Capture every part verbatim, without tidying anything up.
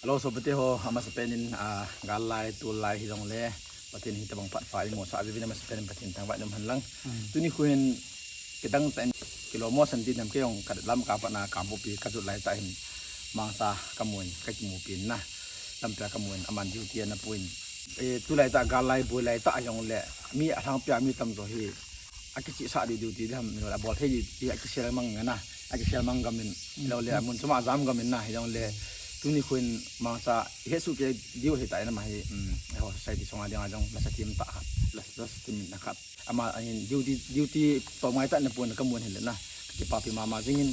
Hello, sopite ho, amasapen in, ah, gal lai, tol lai hijongle, Pathen hi tabang phat pha imu sah jeh uvin amasapen in Pathen thangvah in um hen lang. Hmm. Tuni khu hin kidang tah in kilo mo san din ham kei jong ka Lamka pat na Kangpokpi ka jot lai tah hin Mangcha ka mun, ka kimu pin na. Lampi a ka mun, aman duty ana pu in. Eh, tulai tah gal lai, boi lai tah hijongle, mi alhangpi a mi tamjo hi akichihsah diu duty ding ham, abol thei diu hi akisel mang na, akisel mang gam in, hilou le, amun chom a jam gam in na, hijongle, tuni khu hin Mangcha, ihet soh kei diu ahi tah in ama hi, um, eiho society sunga dinga jong, lasa thim tah khat, lasa, lasa thim na khat. Ama ahin duty, duty tolngai tah in apu na ka mun hile na, ka kipapi mama jing in,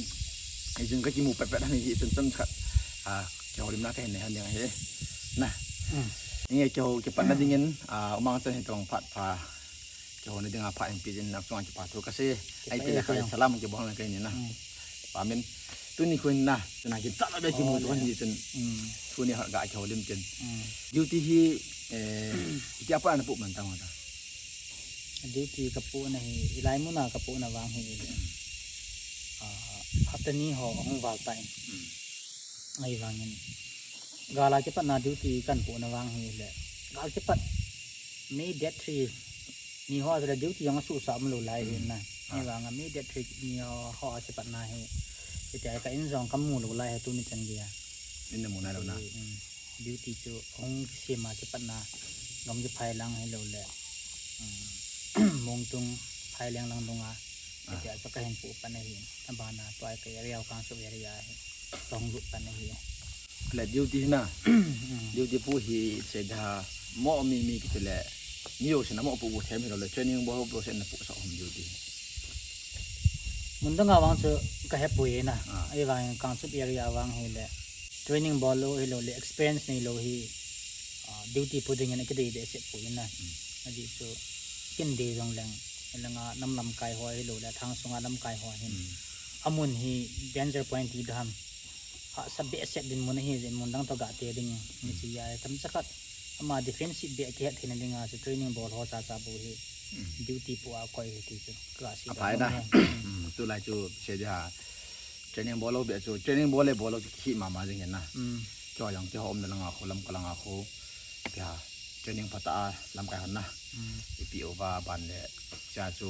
ijin ka kimu pet pet ahi, hi chun chomkhat, ah, kihoulimna kahin nei han ding ahi, na. Hmm. Inge kihou, kipatna dingin, ah, U Mangchan hi tabang phat pha. Kihouna dinga pha in pi din, achunga kipa thu kasei. Kipa e, kile ka salam kibol na kahi ni na. Hmm. Pamin. Tuni khu hin na, tuna kicha na be kimu thu kahi ni chun. Hmm. Tuni ha ga kihoulim tin. Hmm. Duty hi, eh, iti apa na pu man ta ma ta. Duty ka pu na hi, hilai mun a ka pu na vang hi. Ah, hapta ni ho hung val ta in. Hmm. Ahivangin, gal a kipat na duty kan pu na vang hile, gal kipat May date three ni ho a le duty jong asuhsah um lou lai hi na. Hmm. Ah. Ahivanga May date three ni ho, ho a kipat na hi, hitia ka in jong ka mu lou lai hi tuni chan gei a. In na mu nai lou na. Duty, um, duty chu hung kisem a kipat na, gam kiphai lang hilou le, um, Mongtung phai leng lang dunga, ah, hitia chu kahin pu pan ahi. Abana tua ka area u Kangchup area hi. Tong lut pan ahi. Le duty hi na. Hmm. Duty pu hi seida mo mi mi kiti le. Mi jouse na mo pu pu them hilou le training bol ho process na pu sa hom duty. Mun dang a vang chu ka hepoi na. Ah. Ahivang Kangchup area vang hile. Training bol lou hilou le experience neilou hi, ah, duty pu dingin akidei behseh poi na. Hmm. Ajeh chu kin dei jong leng. Langa nam lamkai ho hilou le thang sunga lamkai ho hin. Hmm. Amun hi danger point ti dam. Hahsa behseh din mun ahi jeh in mun dang toh ga te ding, hmm, mi chia tam chakhat. Ama defensive beh kihet theina dinga chu training bol ho cha cha bu hi, hmm, duty pu a koi hi ti chu ka sei. Aphai da. Hmm, tulai chu sei dia. Training bol lou beh chu, training bol le bol lou chu khi mama jing na. Hmm. Kio jong kihou um na langa khu, Lamka langa khu. Kia training phatah a lamkai hon na. Hmm. Ipi uva ban le cha chu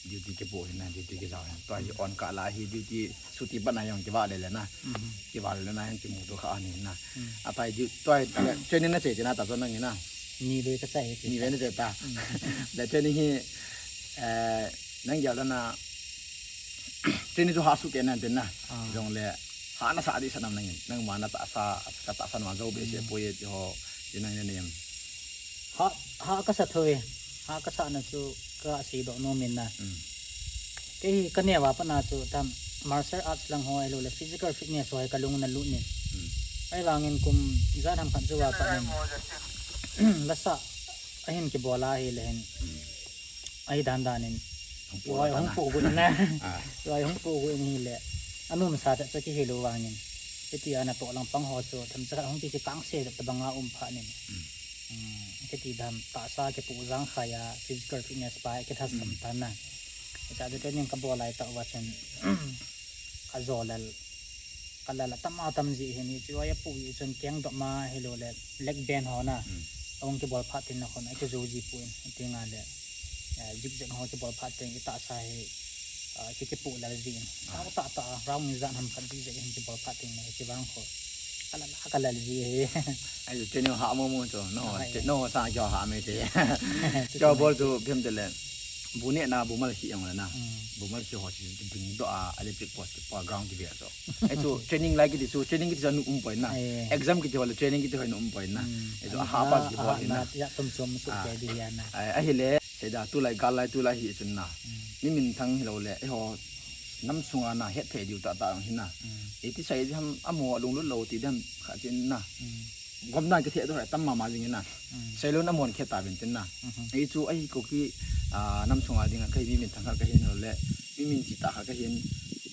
duty kipu hin na, duty kijao hin. Tua hi on kah la hi duty suti pat na jong kivah le le na. Mhm. Kivah le le na jong kimu to kha ani na. Mm. Apai du-, tua hi training na che che na ta chon nang na. Ni ve ka chai he. Ni ve na che ta. Mm. Le training hi, eh, nang gel na training chu ha su ke na tin na. Ah. Jong le ha na sa di sa nam nang in. Nangma na tahsa, ka tahsa na jo behseh poi ti ho. Ti nang ne nem. Ha, ha ka sa thoi, ha ka sa na chu ka seidoh nom in na. Mm. Kei hi ka neo a pat na chu tam martial arts lang ho ahilou le physical fitness ho hi ka lung na lut in. Mm. Ahivangin kum ijat ham khat chu a pat in. Lasa ahin kibol a hile hin. Mm. Ahi dan dan in. Hung po, tua hung po gu in na. Ah. Tua hung po gu in hile. Anom sa ta chu kihe lou vangin. Hitia na toh lang pang ho chu, tham cha khat hung ki, kikang se ta bang a um pha nin. Mm. Mm, kiti dam tahsa kipu jang khai a, physical fitness pa, kitha sam ta na. Cha de training ka bol lai ta uva chun. Ka jo lal. Ka lal a tam a tam ji hi ni chu a pu i chun keng dop ma hilou le leg bend ho na. Mm. Ahung kibol phat tin na khun a kijo ji pu in ti nga le. Eh, zigzag ho kibol phat tin i tahsa hi, ah, ki kipu lal ji in. Ah. Sao ta ta, round ni jan ham khat zigzag hin kibol phat tin na hi kibang kho. Ka lal, ka lal ji hi. Ai, training ha mo mo chu, no, ah, te, no, sa kio ha me te. Kio bol chu phem te le. Bu ne na bu mal khi ang le na. Mm. Bu mal khi ho chi ding do a, electric post ki pa ground ki ve so. Ai chu training lai kiti chu, training kiti chu nu um poi na. Ai. Exam kiti ho le training kiti ho nu um poi na. Mm. Ai chu a ha pa ki bol hi na. Ya tum chom su ke di ya na. Ai, ahile, seida tulai gal lai tulai hi chun na. Mm. Mi minthang hilou le, eiho nam sunga na het thei diu ta ta hi na. Mm. Iti sai ham amo lunglut lou ti dam kha chin na. Mm. Gom na ki the do tam mama jing na. Mm. Seilou na mon khe ta bin tin na. Mhm. Ei chu ahi ko ki, ah, nam sunga dinga kahi mi minthang kha kahin le. Mi min chi ta kha kahin.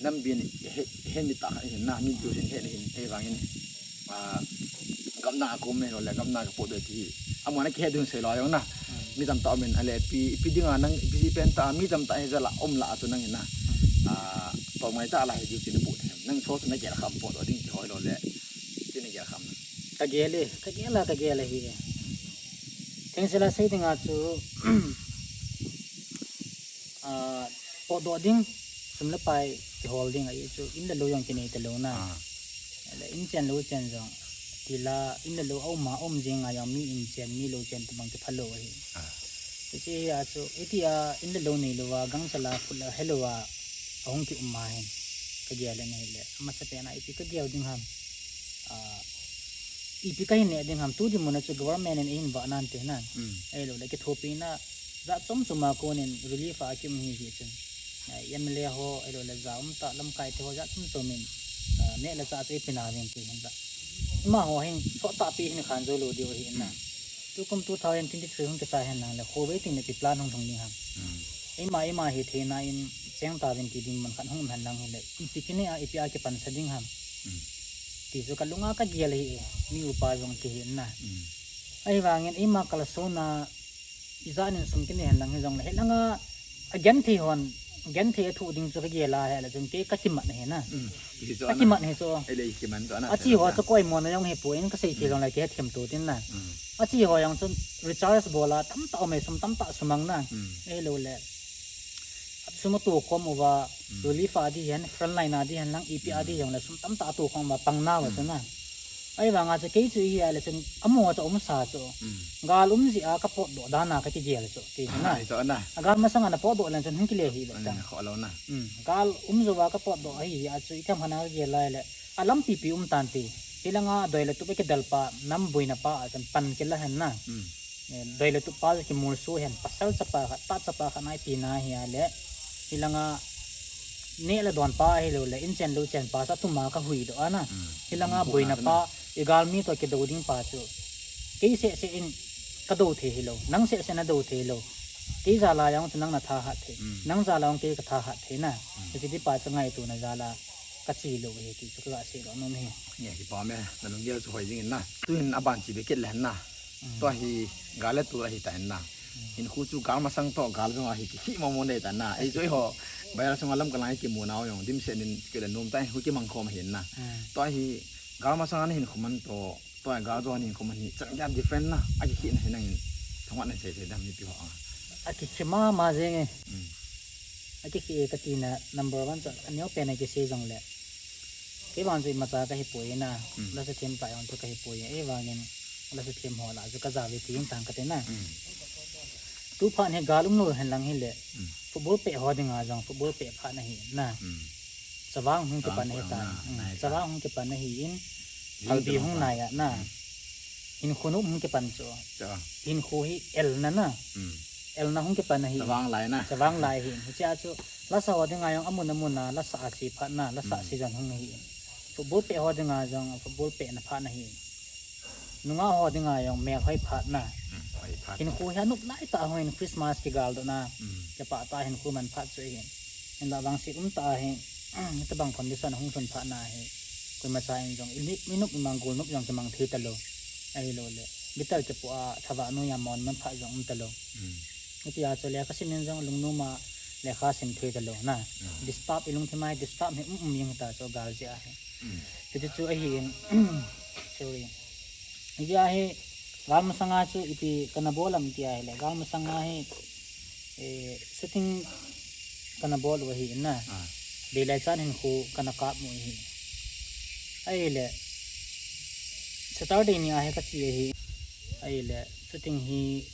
Nam bin he, he mi ta kha hin na. Mi tu sin he hin. Ei vangin. Ah, gam na ko me lo le gam na ka po do ti. Amo na ki he dun seilou jong na. Mm. Mi tam ta min ale pi, pi dinga nang pi pen ta mi tam ta he jala um la tu nang hin na. Mm. Ah, to mai ta la he di tin pu. Nang so na gel kham po do ding ki hoi lo le. Tin gel kham na. Ka gel e, ka gel a, ka gel ahi e. Thengsel a sei dinga chu, ah, potdoh ding, sum le pai kihol ding ahi chu, in le lou jong kinei talou na. Ah. Le in chen lou chen jong, tila in le lou a um a, um jing a jong mi in chen, mi lou chen tobang kiphalou ahi. Ah. Hiche hi a chu, iti a in le lou neilou a, gangsel a, phut le helou a, ahung ki um a hin. Ka gel le nei le, amasa pen a ipi ka gel ding ham. Ah, ipi ka hin ne ding ham, tu dinmun a chu government in eihin vah nante na. Mm. Ahilou le, kithopina, jat chom chom a kon in relief a ki um hi hi chun. Ah, M L A ho, ahilou le, ja um tah lamkai te ho, jat chom chom in, ah, neh le chah chu eipe nauvin ti hin ta. Amaho hin, sot tahpi hin khan jou lou diu ahi na. Mm. Tukum two thousand twenty-three hung kichai hen lang le, khovei teng le ipi plan hung lhung ding ham. Mm. Eima, eima hitheina in cheng tauvin ti dinmun khat hung um hen lang hile, ipi kine a, ipi a kipansa ding ham. Mm. Ti chu ka lunga ka gel ahi e, mi upa jong kihi na. Mm. Ahivangin eima kalsona, ijat in sum kine hen lang hijongle, hilanga, agenthei hon, genthei a thoh ding chu ka gel a, hile chun kei ka kimat ahi na. Mm. Ka kimat ahi chu. Achi ho chu koi mona jong hipoi in ka sei thei jongle kei hethem to tin na. Mm. Achi ho jong chun recharge bol a tamtah um e, sum tamtah sumang na. Mm. Ahilou le. Sum atoh khom uva, mm, relief a di hen, front line a di hen lang, ipi a di jongle sum tamtah atoh khom uva pang nauva chu na. Ahivanga chu kei chu ihi a le chun, amaho chu umsa chu. Mm. Gal um jeh a ka potdoh dan a ka kigel chu, ti chu na. Ahi chu na. A gal masang a na potdoh le chun hung kile hih ve ta. Ana kholou na. Mm. Gal um jou a ka potdoh ahi a chu, itham hana ka gel lai le. A lampi pi um tante. Hilanga doi le tup a kidel pa, nam boina pa a chun pan kila hen na. Mm. Eh, doi le tup pa chu kimolso hen, pasal chapa khat, ta chapa khat na ipi na hi a le. Hilanga neh le don pa ahilou le, in chen lou chen pa chu atum a ka huhdoh a na. Mm. Hilanga boina pa, i galmi toh kidou ding pa chu. Kei seh seh in ka dou thei hilou, nang seh seh na dou thei lou. Kei jal a jong chu nang na tha hat thei. Mm. Nang jal a jong kei ka tha hat thei na. Mm. Hiche ti pa chu ngaitona jal a ka che lou ahi ti chu ka ga seidoh nom e. Nge, kipah e, na lunggel chu hoi jing in na. Tuhin aban che be kit le hen na. Mm. Tua hi gal le tul ahi ta hen na. Mm. Hinkho chu gal masang toh gal jong ahi kikhel mo mo nei ta na. Ei chu eiho, baira sunga lamkai lang a kimu nau jong dimset in kile nom ta, hu kimang khom ahi na. Mm. Tua hi gal masang a na hinkho man toh, tua gal jong a na hinkho man hi chan gei a different na, akikhel na hi nangin thangvah na sei thei dem mipi ho a. Akikhel mama jeng e. Mm. Akikhel e kati na number one chu, aneo pen a kisei jongle. Kei vang chu imacha ka hipoi na, mm, lasa them pa jong chu ka hipoi, ahivangin lasa them ho lah chu ka ja ve ti in tang kati na. Mm. Tu phat hi gal umlou hen lang hile, mm, football pet ho dinga jong football pet phat na hi na. Mm. Chavang hung kipan ahi ta. Chavang hung kipan ahi in. Phalbi hung nai a na. Mm. Hinkho nop hung kipan chu. Cha. Hinkho hi elna na. Mm. Elna hung kipan ahi. Chavang lai na. Chavang lai hi. Hiche a chu lasa ho dinga jong amun amun a lasa a che phat na, lasa, mm, season hung ahi. Football pet ho dinga jong football pet na phat na hi. Nungah ho dinga jong melhoi phat na. Mm, hoi phat. Hinkho hi anop lai tah hung in Christmas kigal doh na. Mm. Kipah tah hinkho man phat chu ahi. Hinlah vangset um tah ahi. Hitobang condition hung lhun phat na hi. Koima cha in jong inop, inop imang gol nop jong kimang thei talou. Ahilou le. Guitar kipoh a thavah noiya mon man phat jong um talou. Mm. Hitia chu lekha sim in jong lungnom a lekha sim thei talou na. Mm. Disturb, ilungthim a hi disturb hi um um jeng ta chu gal jeh a hi. Mm. Hiti chu ahi in, sorry. Hiti a hi, gal masanga chu ipi kana bol am tia hile, gal masanga hi, eh, shooting kana bol u ahi in na. Ah. Daylight chan hinkho kana kap u ahi. Ahile, Saturday ni a hi ka che ahi. Ahile, shooting hi,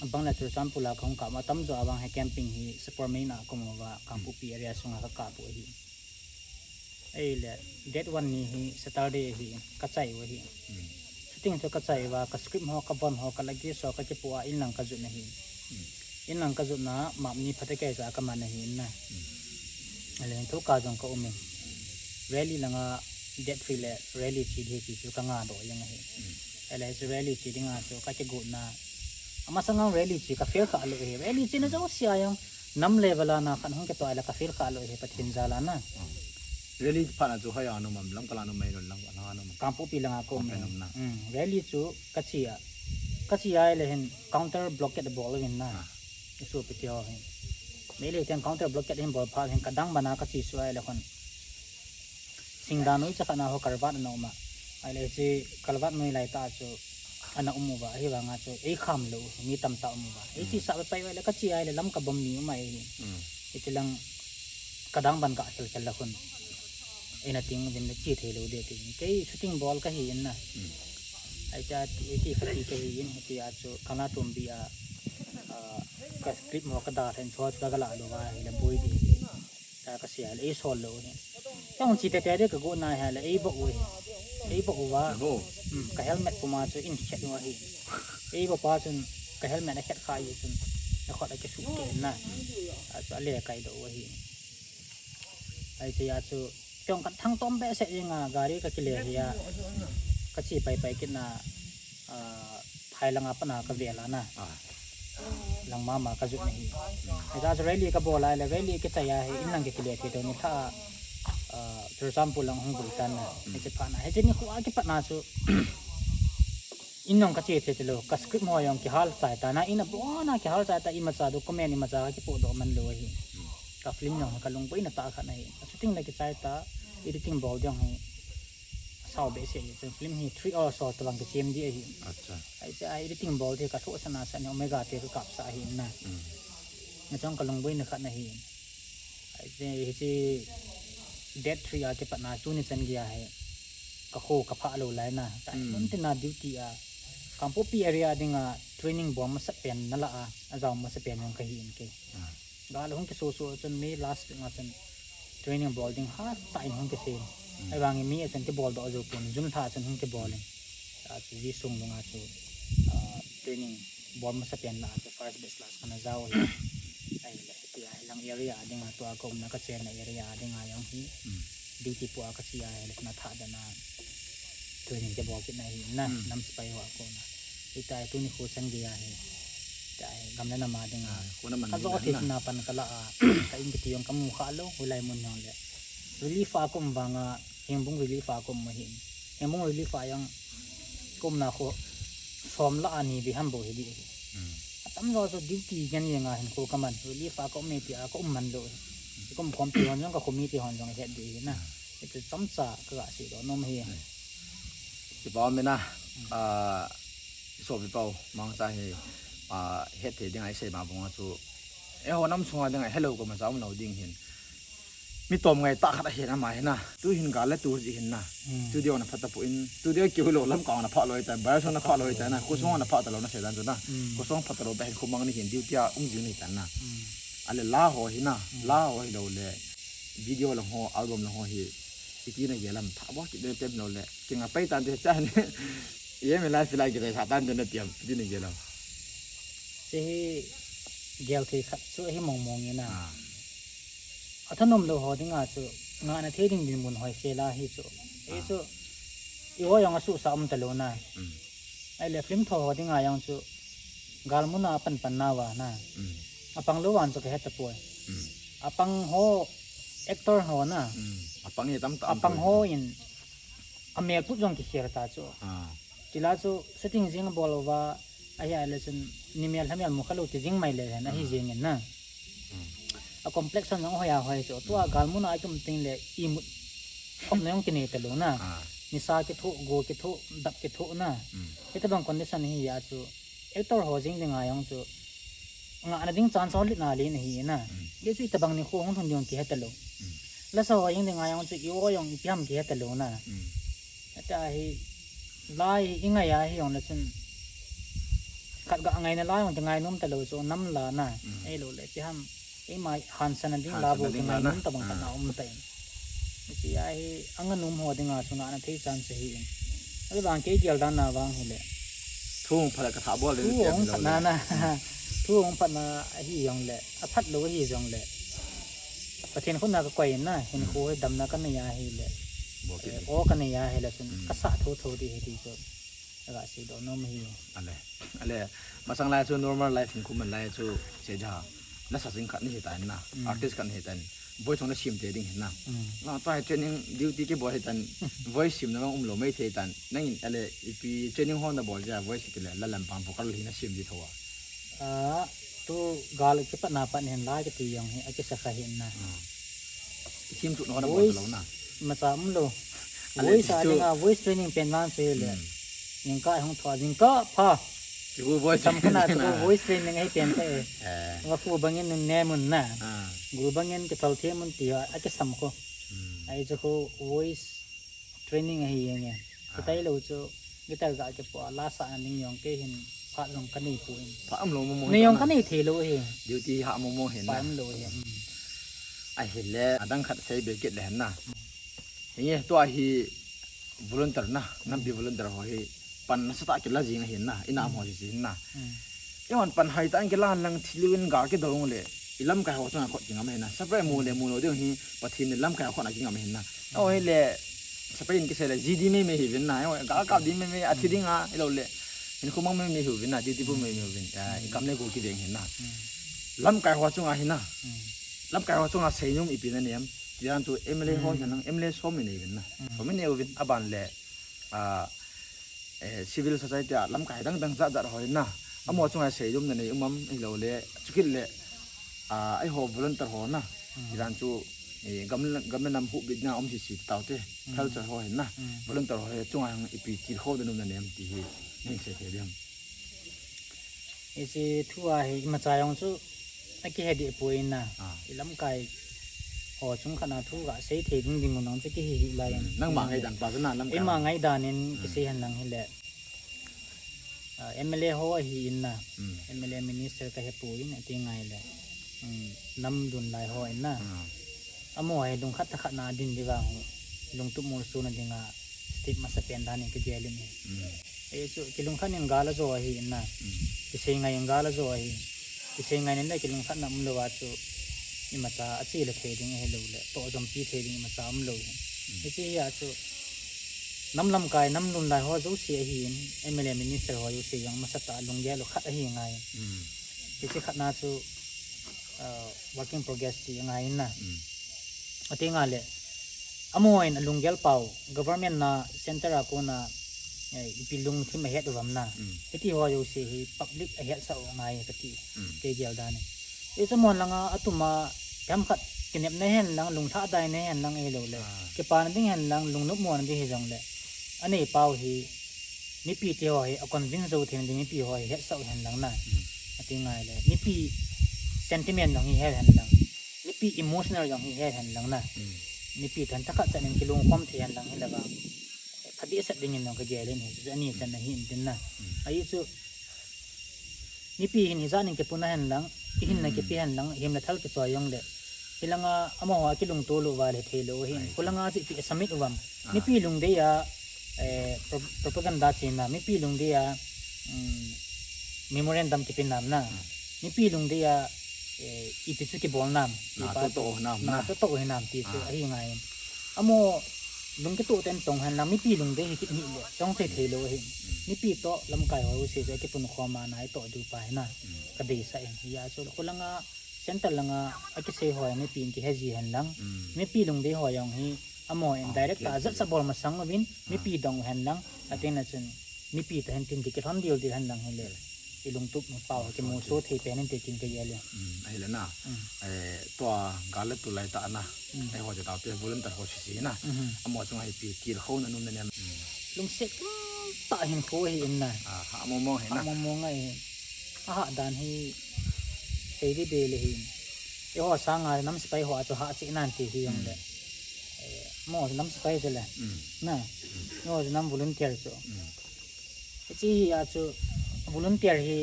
abang le Churachandpur a kahung kap u, atamjo abang hi camping hi, Sapormeina a ka um uva, Kangpokpi area sunga ka kap u ahi. Ahile, date one ni hi Saturday ahi, ka chai u ahi. Mm. Shooting chu ka chai uva, ka script ho, ka von ho, ka luggage ho, ka kipoh a, in lang ka jot na ahi. Mm. In lang ka jot na, map ni phatecha a ka man ahi in na. Mm. Ahile, thoka jong ka um in. Rally langa date three le rally che ding ti chu ka ngadoh jeng ahi. Mm. Ahile, chu rally che dinga chu ka kigot na. Amasang a rally che ka fail kha lou ahi. Rally che na jouse a jong nam level a na khat hung kitoh a le ka fail kha lou ahi Pathen jal a na. Ah. Rally phat na chu hoiya na um am, Lamka lang na um am, Meilhei lang, lang na um am? Kangpokpi langa ka um e. Kangpokpi na. Mm, rally chu ka che a. Ka che a le hin counter blockade bol uvin na. Ah. I sopi te ho hin. Meilhei ten counter blockade hin bol phat hin ka dang bana ka che suh a le khun. Singdang noi cha khat na ho culvert ana um a. Ahile hiche kalvat noi lai tah chu ana um uva, ahivanga chu eikham lou, mi tamtah um uva. Eiche sah pai pai uva le kache ahile lam kabom mi um ahi. Hiche lang kadang ban kakhel khel la khun. Eina ting uvin le che thei lou ding tin. Kei shooting bol kahi in na. Hiche a ti, ti khat ti kahi in, hitia chu Kanglatongbi a, ah, ka clip mo kadalhan chu chu kala lou va ahile boi ding. Ka, kasei le eisol lou hi. Kei che tete ding kago na ahile eivo u hi. Eivo uva. Hmm, ka helmet puma chu eikhet u ahi. Eivo pa chun ka helmet akhet kha ahi chun. Nakhut akisuh kit na. Achu ale kai doh u ahi. Hiche a chu kei kathang tom behseh jeng a gari kakile hi a. Kache pai pai kit na. Ah, phai langa pat a kavel a na. Lang mama kajot na hi. Hiche chu rally kabol a le rally kichai a hi in lang kile thei tuni lha, ah, Churachandpur lang hung gui tan na. Hiche phat na. Hiche nikho a kipat na chu in jong kache che talou. Ka script ho jong kihal chai ta na. In abon a kihal chai ta, imacha document imacha kipoh doh man lou ahi. Ka film jong kalungboina tah khat na hi. Shooting na kichai ta, editing bol ding hi. Asao behseh jeng, film hi three hours ho tabang kichem ding ahi. Acha. Hiche a editing bol ding kathoh sana sana Omega te kakap sah ahi na. Nachung kalungboina khat na hi. Hiche, hiche date three a kipat na tuni chan gei a hi. Kakho kaphah lou lai na. Ka mun tin a duty a. Kangpokpi area dinga training bol masapen nala a. Ajao masapen jong kahi in kei. Gal hung kiso so chun May last week a chun training bol ding hatah in hung kisei. Ahivangin May a chun kibol doh jou pon, June lha a chun hung kibol in. Achu Jisung lunga chu, ah, training bol masapen la chu first batch la chu kana jao hi. Ahile hitia hilang area a dinga tua kaumna kachenna area a dinga jong hi. Duty pu a kache ahile kana thah dan a training kibol kit na hi na, nam sepai ho a kona. Hitia hi tuni kho chan gei a hi. Hitia hi gam le nam a dinga. Kajo thei sina pan kala a. Ka in kiti jong kamu kha lou, hoilai mun jong le. Relief a kaum vanga, Hengbung relief a kaum ahi. Hengbung relief a jong kaumna kho som la a ni biham bou hi ding ahi. Atamjo chu duty ngen ngen a hinkho kaman, relief a kaum e tia kaum man lou. Kaum khompi hon jong kakhomi te hon jong het ding ahi na. Hichu chomcha kaga seidoh nom ahi. Kipa um e na, ah, sopi pau, mangcha hi, ah, hetthei dinga isei ma banga chu. Eiho nam sunga dinga helou koimacha umlou ding hin. Mi tomngai tah khat ahi na ama hi na. Tuhin gal le tu jeh hin na. Studio na phat tapon, studio kiu lou lam kang na phalou tai, bar song na phalou tai na, khosung na phat talou na sei dan chu na. Khosung phat talou pa hin khomang ni hin duty a um jing ni tan na. Ale la ho hi na, la ho hilou le. Video lang ho, album lang ho hi. Iti na gel am, thah bol kit ding tem lou le. Kinga pai tan te chan. Ye me la sila gel sa tan te na tiam, iti na gel am. Hiche hi gel thei khat chu ahi mong mong e na. Athanom lou ho dinga chu, ngahna thei ding dinmun hoi se la hi chu. Hichu, eiho jong asuhsah um talou na. Ahile film tho ho dinga jong chu, gal mun a apan pan nauva na. Apang lou vang chu kahe tapoi. Apang ho, actor ho na. Apang hi tamtah um poi. Apang ho in, amel put jong kikhel ta chu. Chule chu shooting jing bol uva, ahi a le chun, ni mel lha mel mu kha lou ti jing mai le hen, ahi jeng in na. A complexion jong hoi a hoi chu, tua gal mun a kium teng le, imut khopna jong kinei talou na. Nisa kithoh, go kithoh, dap kithoh na. Hitabang condition hi a chu, actor ho jing dinga jong chu, ngahna ding chance ho len a len ahi na. Kei chu itabang nikho hung lhung ding kihe talou. Lasa ho jing dinga jong chu, eiho jong ipi ham kihe talou na. Ata hi, la i ngai a hi jong le chun, khat ga ngai na la jong kingai nom talou chu, nam la na. Ahilou le, ipi ham, eima hansan a ding la bou kingai nom tabang khat na um tai. Hiche a hi, angah nom ho dinga chu ngahna thei chance ahi in. Ahivang kei gel dan na vang hile. Thu hung phat le ka thah bol ding. Thu hung phat na na. Thu hung phat na ahi jong le. Aphat lou ahi jong le. Pathen khut na kakoi in na. Hinkho hi damna kanei a hile. O kanei a hile chun. Kasah tho tho ding ahi ti chu. Aga seidoh nom ahi. Ale. Ale. Masang lai chu normal life hinkho man lai chu. Seija. Lasa jing khat nahi tan na. Artist khat nahi tan. Voice hung na sem te ding hin na. Na tua hi training duty kibol hi tan. Voice sem na umlou mai thei tan. Nangin ale ipi training hon na bol ja voice ti le la lampang vocal hi na sem di tho a. A, tu gal kipat na pat hin la kiti jong hi akisa kha hin na. Sem chu na hon na bol lou na. Macha umlou. Voice a dinga voice training pen vang chu le. Hmm. Jingkah hung thua jingkah pha. Chu voice Tam khana training chu na. Voice training ahi pen te. Eh. Wa khu bangin nun ne mun na. Ah. Gu bangin ke thal the mun ti a ke sam ko. Hmm. Ai chu ko voice training ahi yeng e. Ah. Kitai lo chu guitar ga ke po la sa na ning yong ke hin pha jong ka nei pu in. Pha am lo mo mo Nei yong na. Ka nei the lo he. Duty ha mo mo he Pha na. Am lo he. Hmm. Ahile adang khat sei be kit le na. Hinge, tua hi volunteer na, nampi volunteer ho hi pan nasatah kila jing ahin na, inam ho jing na. Hmm. Eihon pan hai tah in kila lang thil in ga kidong le, i lamkai ho chunga khut kingam ahin na. Sapre mu le mu lo ding hi, Pathen in lamkai ho khut a kingam ahin na. Aw hi le, sapre in kisei le, ji di mei mei hi vin na, eihon ga kap di mei mei, athi ding a, ilo le, hin khumang mei mei hi vin na, di di bu mei mei hi vin. Ya, i kam le go kideng hin na. Hmm. Lamkai ho chunga hin na. Hmm. Lamkai ho chunga seinom ipi na nem. Tiang chu M L A ho Hmm. hin nang M L A som in nei vin na. Hmm. Som in nei uvin aban le, ah, eh, civil society a lamkai dang dang jat jat ho hin na. Amo chunga seinom na nei um am ilo le, chukit le, ah, eiho volunteer ho na. Hmm. Tiang chu, eh, gam, gam le nam huhbit na um si si tau te. Hmm. Culture ho hin na. Hmm. Volunteer ho hi chunga hang ipi tilkhou na nom na nem ti hi, nei sei thei diam. Hiche thu a hi imacha jong chu akihe deh poi na. Ah. I lamkai ho chung khat na thu ga sei thei ding ding mun jong chu kihi hi lai. Hmm. Nangma ngaidan pa chu na lamkai Ima ho. Ngaidan in Hmm. kisei hen lang hile. Ah, M L A ho ahi in na. Hmm. M L A minister kahe poi in ati ngai le. Hmm. Nam dun lai ho in na. Hmm. Amo hi lungkhat thakhat na din di vang hi. Lungtup molso na dinga step masa pen dan in kigel in hi. Hmm. Ei chu kilungkhat in gal a jo ahi in na. Hmm. Kisei ngai in gal a jo ahi. Kisei ngai in le kilungkhat na um lou a chu imacha ache le thei ding ahi lou le. To jom pi thei ding imacha um lou hi. Hmm. Hiche hi a chu nam lamkai, nam lum lai ho jouse ahi in, M L A minister ho jouse jong masatah a lunggel u khat ahi ngai. Hmm. Hiche khat na chu, ah, work in progress ti ngai in na. Hmm. Ati ngai le, amo in alunggel pau, government na center a kona, eh, ipi lungthim ahet uvam na. Hmm. Hiti ho jouse hi public ahetsah u ngai kati. Hmm. Kei gel dan in. Hiche mun langa atuma, themkhat kinepna hen lang, lunglhadai na hen lang ahi lou le. Ah. Kipana ding hen lang, lungnop mona ding hi jong le. Anei pau hi, mipi te ho hi, a convince jou thei na ding mipi ho hi, hetsah u hen lang na. Hmm. Ati ngai le. Mipi sentiment jong hi het hen lang. Mipi emotional jong hi het hen lang na. Hmm. Mipi than thakhat chan in kilungkhom thei hen lang hi le vang. Phabep sat ding in jong kagel in hi, chu ani chan na hi in tin na. Hmm. Ahi chu, Mipi hin hijat in kipuna hen lang, ihin na kipi hen lang, him le thal kichoi jong le. Hilanga amaho a kilungto lou va le thei lou hin. Ai. Khulanga chu ipi asubmit uvam. Ah. Mipi lungdei a, eh, pro-, propaganda chena, mipi lungdei a, um, memorandum kipe nam na. Ah. Mipi lungdei a, eh, ipi chu kibol nam. Na ipa to to nam na. Na to to hi nam ti chu Ah. ahi ngai. Amo lung kitoh ten tong hen lang mipi lungdei hi kit hi le, tong thei thei lou hi. Mm. Mipi toh lamkai ho jouse chu akipun khom a nai toh diu pa hi na. Mm. Kadeisah in. Hia chu khulanga, center langa, akisei ho mipi in kihe ji hen lang. Mm. Mipi lungdei ho jong hi, amo in Ah, direct okay, ta jat okay. sa bol masang uvin, Ah. mipi dong hen lang. Atin na chun, mipi toh hin tin ti kilhon dil dil hen lang hi le. I lungtup mu pau, Okay. kimuso thei pen in te tin ka gel e. Mm, ahile na. Mm. Eh, tua gal le tulai tah na. Mm. Eiho te tau te volunteer ho sisi na. Mhm. Amo chunga ipi tilkhou na nom na nem. Mm. Lungset tah hinkho ahi in na. Ah, ha mo mo hi na. Ha mo mo ngai hi. Aha dan hi sei di be le hi. Eiho sanga nam sepai ho a chu ha che nan ti hi jong le. Mm. Eh, mo nam sepai che le. Mm. Na. Mm. Eiho nam volunteer chu. Mm. Hiche hi a chu volunteer hi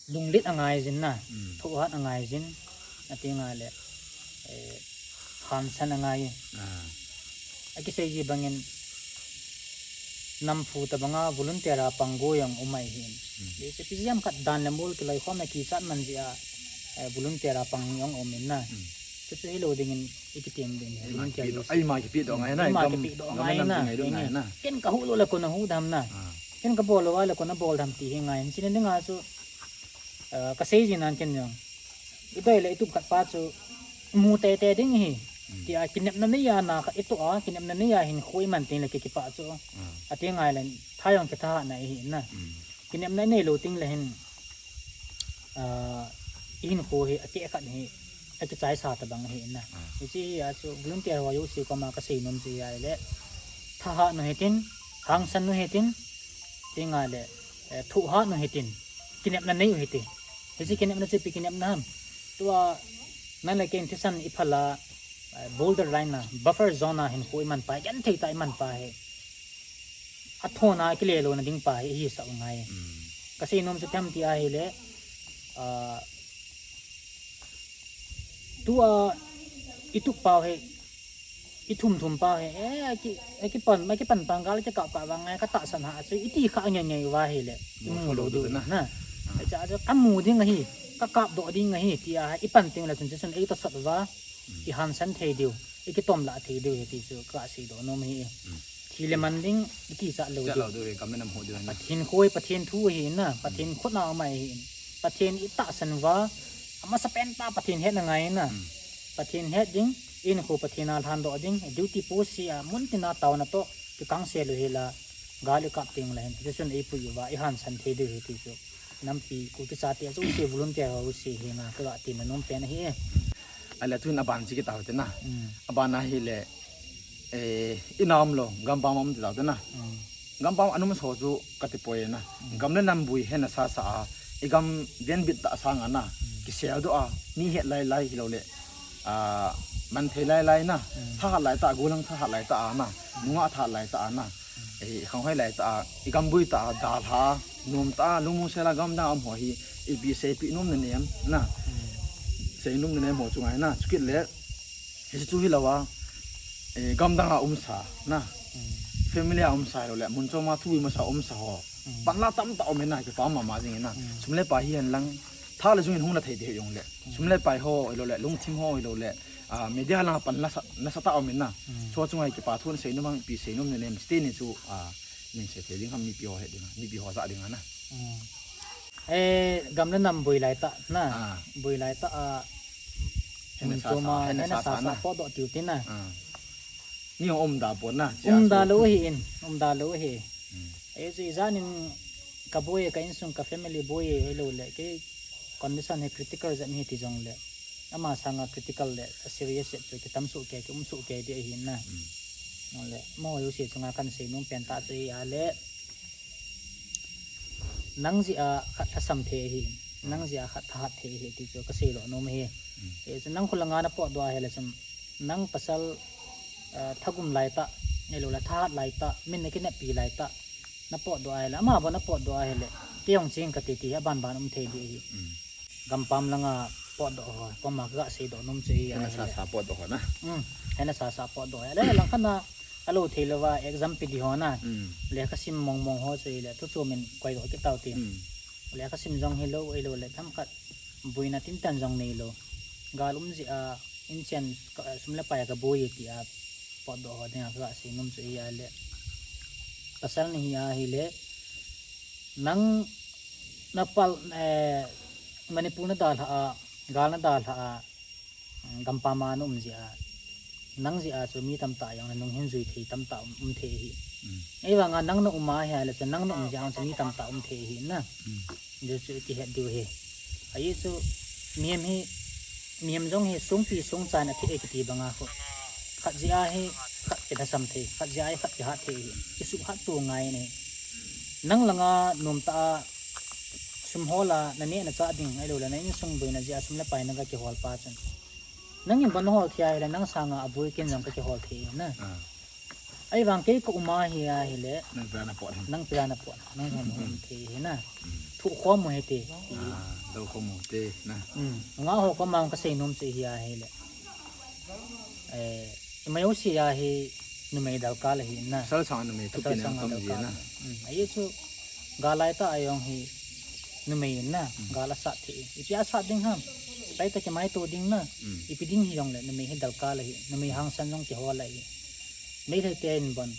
lunglet angai jin na, Mm. thohhat angai jin, ati ngai le, eh, hansan angai. Ah. Akisei ji bangin, namphu tabanga volunteer a pang go jong um ahi. Mm. Hiche pi jam khat dan le mol kiloikhom na kichat man ji a, eh, volunteer a pang jong um in na. Mm. Chu chu hilou ding in, I kitem ding, Eima volunteer kipe doh, jouse. Eima kipe doh ngai na, Eima gam, kipe doh gam ngai nam na, ti ngai doh ngai nge. Na. Ken ka hu lou le kona hu dam na. Ah. Ken ka bol lou le kona bol dam ti hi ngai. Hiche ni dinga chu, ah, ka sei ji nan ken jong. I doi le i tup khat pa chu, mu tei tei ding hi. Mm. Tia kinepna nei a na khat i toh a, kinepna nei a hinkho i man teng le ki kipa chu. Ah. Ati ngai le, tha jong kitha na i hi na. Mm. Kinepna i nei lou teng le hin, ah, i hinkho hi, ati khat hi, akichaisa tabang ahi na. Hiche hi a chu volunteer ho jouse koma kasei nom chu ahile, thahat u hitin, hangsan u hitin, tinga le, eh, thohhat u hitin, kinepna nei u hite. Hiche kinepna chu ipi kinepna ham? Tua nang le kei in thisan iphal a, eh, border line a, buffer zone a hinkho iman pa hi, genthei tah iman pa hi, athona kile lona ding pa hi ihisah u ngai. Kasei nom chu ipi ham ti ahile, ah, tua itup pau hi, ithum thum pau hi, eh, aki, akipan, akipan pang gal kikap kap vang ngai, katahsan ha chu iti kha nge nge uva ahile, imu lou diu na. Hiche a chu kamu ding ahi, kakap doh ding ahi tia ipan teng le chun, chun eitosot uva, ihangsan thei diu, ikitomlah thei diu ahi ti chu kasei doh nom ahi. Thi le man ding, ikichat lou diu. Pathen khoi, Pathen thu ahi na, Pathen khut a um ahi. Pathen itahsan uva, amasapen tah Pathen hetna ngai na. Pathen het ding, inkho Pathen a lhandoh ding, duty post a muntina taona toh kikangsel u hila, gal ikap teng le hin, hichun eipui uva, ihangsan thei diu ahi ti chu. Nampi Kuki chate jouse volunteer ho jouse henga kaga tina nom pen ahi. Ahile tun aban chu kit tau hite na. Aban ahile, eh, inam lou, gampam a um ti tau hite na. Gampam a um ho chu kati poi na. Gam le nam bui hena sasa a, igam venbit tah sanga na, kiseldoh a, mi het lai lai hilou le, ah, man thei lai lai na, thahat lai tah, gollhang thahat lai tah a na, nungah thahat lai tah a na, eh, khanghoi lai tah a, igam bui tah a, dalha, nom tah a, lungmong sel a gamdang a um ho hi, ipi seipi nom nanem na, sei nom nanem ho chu ngai na, chukit le, hiche chu hilou a, eh, gamdang a umsa na, family a umsa hilou le, mun chom a thu imasa umsa ho, panla tamtah um e na, kipa mama jing e na, sum le pai hihen lang, tha le jung in hung la thei ding jongle, sum le pai ho hilou le, lungthim ho hilou le, ah, media langa pan nasa, nasatah a um e na. Chu chunga kipa thu nasei nom, ipi sei nom nanem, chuteni chu, ah, nei sei thei ding ham, mipi ho het ding, mipi ho ja ding a na. Eh, gam le nam bui lai tah na. Bui lai tah a, hena sasa, hena sasa potdoh tiu ti na. Ni um da pon na, um da lou ahi in, um da lou ahi. Ei chu ijan in kaboi e, ka insung, ka family boi e, hilou le, kei condition hi critical jep ahi ti jongle, ama sanga critical le, serious jep chu kitam soh kei, kium soh kei ding ahi na. Nole, amaho jouse chunga kahin sei nom pen tah chu ahile, nang jeh a khat lhasam thei ahi, nang jeh a khat thahat thei ahi ti chu kasei doh nom ahi. Ei chu nang khu langa napotdoh ahile chun, nang pasal, ah, thagum lai tah, ahilou le thahat lai tah, min akineppi lai tah, napotdoh ahile, ama bou napotdoh ahile, kei jong cheng kati ti hi aban ban um thei ding ahi. Gampam langa potdoh ho, koma kaga sei doh nom chu ahile, hena sasa potdoh ho na. Hena sasa potdoh ho. Ahile langkhat na, alou thei louva exam pe ding ho na. Lekha sim mong mong ho chu ahile, thu chom in koidoh kit tau ti. Lekha sim jong hilou, ahilou le, themkhat boina tintan jong neilou. Gal um jeh a, inchen, sum le pai kaboi e tia potdoh ho dinga kaga sei nom chu ahile, pasal nahi ahile, nang napal, eh, Manipur nadalhah a, gal nadalhah a, gampam a naum jeh a, nang jeh a chu mi tamtah jong nanung hin jui thei tamtah um, um thei ahi. Ahivanga nang naum ahile chu nang naum jeh a chu mi tamtah um thei ahi na. Hichu ikihet diu ahi. Ajeh chu mihem hi, mihem jong hi songpi songcha in athei e kiti banga khu, khat jeh a hi khat kilhasam thei, khat jeh a hi khat kihat thei ahi. Kisuhhat to ngai ahi. Nang langa nomtah a sum hol a naneh nachah ding, ahilou le na insung boina jeh a sum le pai naga kihol pa chun, nangin bou nahol thei ahile nang sanga aboi ken jong kakihol thei na. Ahivang kei kaum ahi ahile, nang pia napot ham, nang jong naum thei ahi na. Thoh khom u hite, ti. Lou khom u hite na. Nungah ho koma kasei nom chu ahi ahile, eh, ima jouse a hi numei dalkal ahi na. Pasal sanga numei thupi na, pasal sanga dalkal na. Ajeh chu gal lai tah a jong hi numei in na, gal asat thei in. Ipi asat ding ham? Sepai toh kimaito ding na. Ipi ding hijongle numei hi dalkal ahi, numei hangsan jong kihol ahi. Meitei te in bon,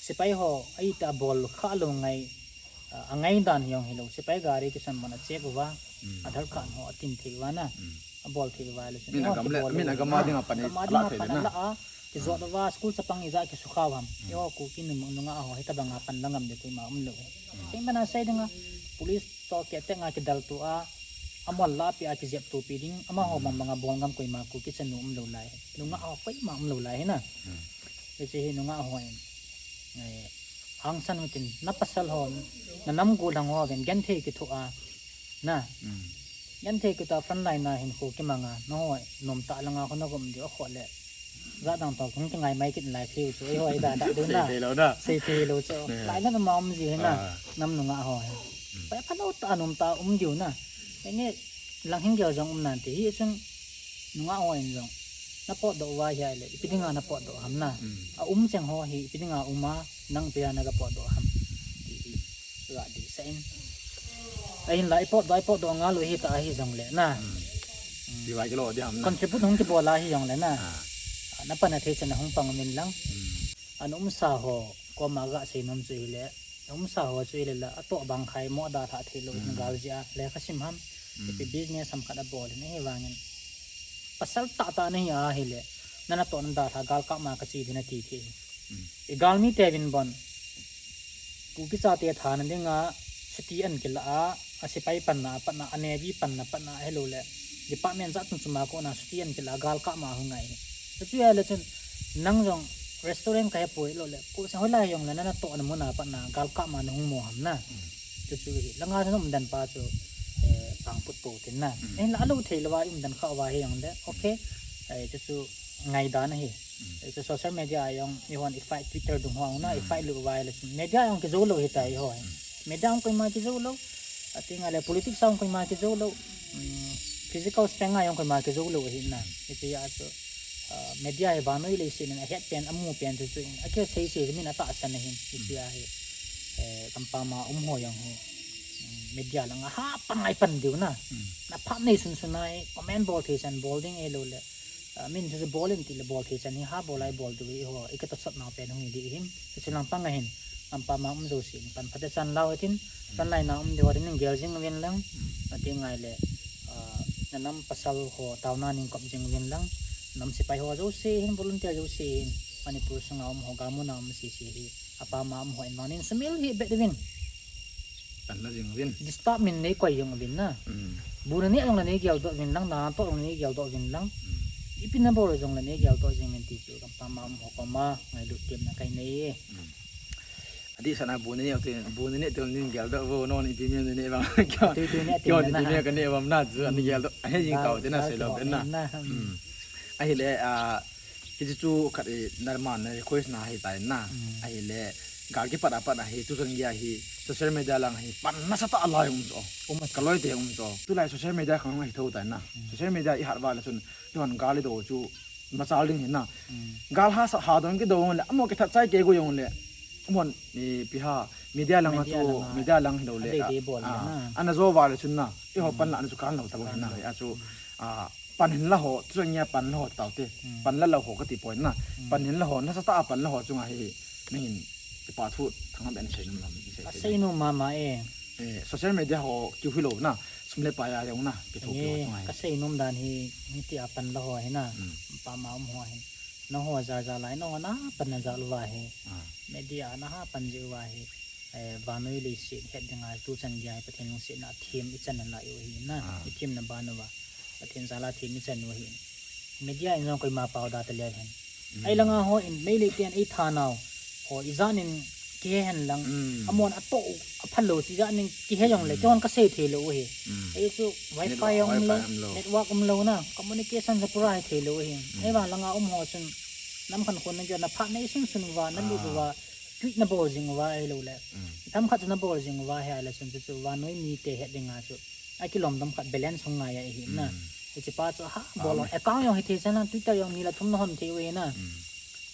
sepai ho aitah a bol kha lou ngai, ah, angai dan jong hilou, sepai gari kisan man a check uva, Aadhaar card ho atin thei uva na, abol thei uva le chun, min agam le, min agam a dinga pan alah thei le na. Kijot uva, school chapang ijat kisukha uvam. Eiho Kuki nungah ho hitabanga pan la ngam ding koima umlou. Kei mana sei dinga, police toh kei tenga kidalto a, Amol la pi a kijep tu pi ding, amaho bang bang a bol ngam koima Kuki chanu um lou lai. Nungah ho koima um lou lai hi na. Hiche hi nungah ho in. Eh, hangsan utin, na pasal ho, na nam gollhang ho ven, genthei kithoh a, na. Genthei kithoh a frontline a hin kho kimang a, na ho, nom tah langa kho na gom diu a kho le. Ga dang to, kung kingai mai kin lai phiu chu, ei ho, ei da da diu na. Sei thei lou na. Sei thei lou chu. Lai na ma um ji hi na, nam nungah ho hi. Pai phalou tah a nom tah a um diu na. Enge, lang hing gel jong um nan ti hi chun, nungah ho in jong. Na potdoh uva hi ahile, ipi dinga na potdoh ham na. A um cheng ho hi, ipi dinga um a, nang ipi dinga na ga potdoh ham. Ti hi, ga dih sah in. Ahinla, i potdoh, i potdoh ngal u hi ta ahi jong le na. Ti vai kilo di ham na. Contribute hung kibol a hi jong le na. Na pan a thei chan a hung pang min lang. An umsa ho, koma ga sei nom chu hi le. Umsa ho chu ile la, atoh bang khai mo da tha thei lou hin gal jia, lekha sim ham. Ipi business ham khat abol hin, ahi vangin. Pasal tah tah na hi ahile, na natoh na da tha gal kap ma ka chi ding na ti thei. I gal mi te vin bon. Kuki chate thana dinga, chuti an kila a, a sepai panna, panna, a navy panna, panna, hello le. Department jat chung chuma kona chuti an kila a, gal kap ma hung ngai. Chuchu ahile chun, nang jong restaurant ka he poi lo le, ko se hoilai jong le na natoh na muna pat na gal kap ma na hung mo ham na. Chuchu hi, langa chun umdan pa chu, eh, pang put po tin na. Eh, la lo thei lo wa umdan kha wa hi jong le, okay. Eh, chuchu ngaidan ahi. Eh, chu social media a jong, i hon i fight Twitter dung ho na, i fight lu wa le chun. Media jong kijo lo hi ta i ho. Media jong koima kijo lo. Ati nga le politics jong koima kijo lo. Physical strength a jong koima kijo lo hi na. Iti a chu. Ah, media hi vanoi leiset in ahet pen, amu pen chu chu in, akisei sei min atahsan ahin, ipi ahi. Eh, kampam a um ho jong hi, mm, media langa ha pan ngai pan diu na. Na phat nei sun sun a hi, comment bol thei chan bol ding e lo le. Ah, min chu bol in ti le bol thei chan hi ha bol ai bol diu hi ho, i ka tahsan nau pen hung hi di hin. Chu lang pang ahin. Kampam a um jouse in pan phat a chan lau hitin, frontline a um diu ho din gel jing uvin lang, ati ngai le, ah, na nam pasal ho taona ning kop jing uvin lang, nam sepai ho jouse hin, volunteer jouse hin, Manipur sunga um ho, gamu na um sese hi, apam a um ho in vangin sumil hi bet uvin. Pan na jing uvin. Disturb min nei koi jing uvin na. Bu na ne jong la nei gel doh uvin lang, na to jong nei gel doh uvin lang. Ipi na bol jong la nei gel doh jing uvin ti chu kampam a um ho koma ngailut tem na kai nei e. Adih sana bu ni ne, bu ni ne tu nin gel doh vo, non ipi mi ni ne bang. Tui tui ne, kyo ni na. Ipi mi ka ne bang na chu ani gel doh. He jing kau te na se lo ben na. Ahile, ah, hichu chu khat i na man na request na hi tai na. Ahile, gal kipat a pat na hi, tu chan gei hi, social media lang hi, pan nasatah a lai um chu. Ka loi te um chu. Tulai social media khang hi tho tai na. Social media i hat va le chun, i hon gal i do chu, machal ding hi na. Gal ha sa ha dong kido le, amo kithat chai kei go jong le. Amon, ipi ha, media lang a chu, media lang hi lo le. Ana jo va le chun na. I ho pan la ana chu kan lo ta bo hi na. A chu, a, pan hin la ho, chu ngia pan la ho tau te. Pan la lo ho ka ti poi na. Pan hin la ho, nasatah a pan la ho chunga hi, hi. Nangin, ipa thu, thang ben sei nom lam, sei. Sei nom mama e. Eh, social media ho kiu hi lo na, sum le pai a jong na, kitho kiu chunga hi. Ka sei nom dan hi, hiti a pan la ho hi na, pa ma um ho hi. Na ho ja ja lai, na ho na pan na ja lu va hi. Media na ha pan ji u va hi. Eh, vanoi leiset het ding a tu chan gei a hi Pathen lungset na thim i chan na la u hi na, i thim na ban u va. Pathen jal a thim i chan u hi. Media in jong koima pao da ta le hen. Ai langa ho in mei le ten ei tha nau. Ho i jan in kihe hen lang. Amon a to a phal lo si jan in kihe jong le kihon ka sei thei lo u hi. Ei chu wifi jong um lo, network um lo na, communication sa pura hi thei lo u hi. Ei vang langa um ho chun nam khan khon na gyo na phat na i sun sun va, na lut va, tweet na bol jing va ei lo le. Tam khat chu na bol jing va he a le chun chu chu vanoi mi te het ding a chu. A kilom dam khat balance hung ngai a hi na. Hiche pa chu ha bol account jong hi thei chan na, Twitter jong ni la thum na hon thei u hi na.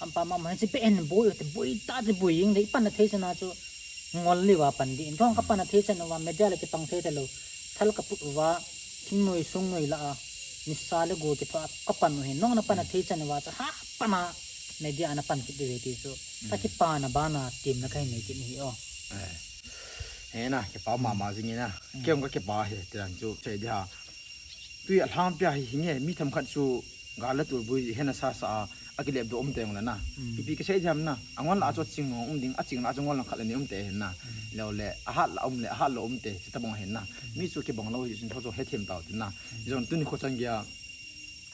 Am pa ma ma hiche pe en boi te boi ta te boi jing de pan na thei chan na chu ngol li va pan di. In thong ka pan na thei chan va media le kipang thei ta lo. Thal ka put va thingnoi sungnoi la a. Nisa le go kitho a ka pan u hi. Nong na pan na thei chan va chu ha pan a media na pan kit de ve ti chu. Ka kipa na ba na tim na kai nei kit ni o. Eh. He na, kipa mama jing e na. Kei jong ka kipa he, ti dan chu, sei di ha. Tui a lhang pia hi hinge, mi themkhat chu, Gal le tulbui hena sasa a, akilep doh umte jong le na. Ipi kisei jam na, angol la chu aching um ding, aching la chu ngol lang khat le ni umte hin na. Lou le, ahat la um le, ahat lou umte, chutabang hin na. Mi chu kibang lou hi, chun chu hethem tau tin na. Jong tuni kho chan gei a,